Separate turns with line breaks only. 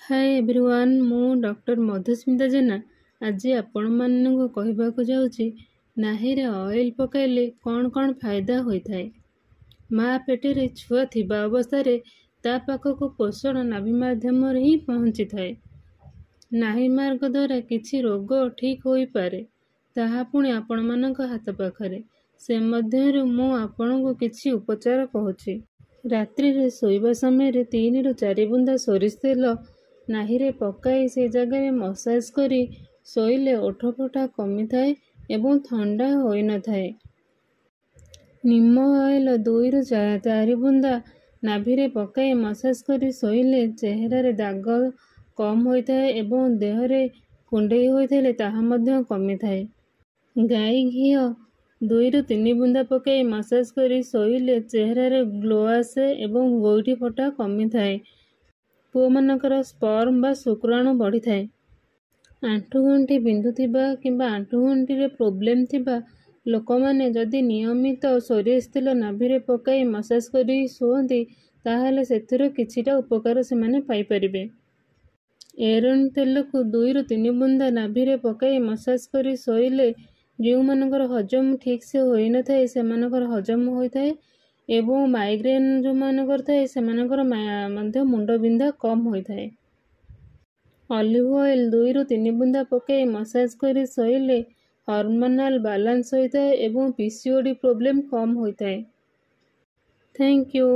ହାଏ everyone, ମୁଁ doctor Madhusmita Jena. ଆଜି ଆପଣମାନଙ୍କୁ କହିବାକୁ ଯାଉଛି ନାହିରେ ଅଏଲ୍ ପକାଇଲେ କ'ଣ କ'ଣ ଫାଇଦା ହୋଇଥାଏ। ମା ପେଟରେ ଛୁଆ ଥିବା ଅବସ୍ଥାରେ ତା ପାଖକୁ ପୋଷଣ ନାଭି ମାଧ୍ୟମରେ ହିଁ ପହଞ୍ଚିଥାଏ। ନାହି ମାର୍ଗ ଦ୍ୱାରା କିଛି ରୋଗ ଠିକ୍ ହୋଇପାରେ, ତାହା ପୁଣି ଆପଣମାନଙ୍କ ହାତ ପାଖରେ। ସେ ମଧ୍ୟରୁ ମୁଁ ଆପଣଙ୍କୁ କିଛି ଉପଚାର କହୁଛି। ରାତ୍ରିରେ ଶୋଇବା ସମୟରେ 3ରୁ 4 ବୁନ୍ଦା ସୋରିଷ ତେଲ ନାହିରେ ପକାଇ ସେ ଜାଗାରେ ମସାଜ କରି ଶୋଇଲେ ଓଠ ଫଟା କମିଥାଏ ଏବଂ ଥଣ୍ଡା ହୋଇନଥାଏ। ନିମ ଅଏଲ 2ରୁ 4 ବୁନ୍ଦା ନାଭିରେ ପକାଇ ମସାଜ କରି ଶୋଇଲେ ଚେହେରାରେ ଦାଗ କମ୍ ହୋଇଥାଏ ଏବଂ ଦେହରେ କୁଣ୍ଡେଇ ହୋଇଥିଲେ ତାହା ମଧ୍ୟ କମିଥାଏ। ଗାଈ ଘିଅ 2ରୁ 3 ବୁନ୍ଦା ପକାଇ ମସାଜ କରି ଶୋଇଲେ ଚେହେରାରେ ଗ୍ଲୋ ଆସେ ଏବଂ ଗୋଇଠି ଫଟା କମିଥାଏ। ପୁଅମାନଙ୍କର ସ୍ପର୍ମ ବା ଶୁକ୍ରାଣୁ ବଢ଼ିଥାଏ। ଆଣ୍ଠୁଗଣ୍ଠି ବିନ୍ଧୁଥିବା କିମ୍ବା ଆଣ୍ଠୁଗଣ୍ଠିରେ ପ୍ରୋବ୍ଲେମ୍ ଥିବା ଲୋକମାନେ ଯଦି ନିୟମିତ ସୋରିଷ ତେଲ ନାଭିରେ ପକାଇ ମସାଜ କରି ଶୁଅନ୍ତି, ତାହେଲେ ସେଥିରୁ କିଛିଟା ଉପକାର ସେମାନେ ପାଇପାରିବେ। ଏରଣ୍ଡ ତେଲକୁ 2ରୁ 3 ବୁନ୍ଦା ନାଭିରେ ପକାଇ ମସାଜ କରି ଶୋଇଲେ ଯେଉଁମାନଙ୍କର ହଜମ ଠିକ୍ସେ ହୋଇନଥାଏ ସେମାନଙ୍କର ହଜମ ହୋଇଥାଏ ଏବଂ ମାଇଗ୍ରେନ୍ ଯେଉଁମାନଙ୍କର ଥାଏ ସେମାନଙ୍କର ମଧ୍ୟ ମୁଣ୍ଡବିନ୍ଧା କମ୍ ହୋଇଥାଏ। ଅଲିଭ୍ ଅଏଲ୍ 2ରୁ 3 ବୁନ୍ଦା ପକାଇ ମସାଜ କରି ଶୋଇଲେ ହର୍ମୋନାଲ୍ ବାଲାନ୍ସ ହୋଇଥାଏ ଏବଂ PCOD problem କମ୍ ହୋଇଥାଏ। Thank you.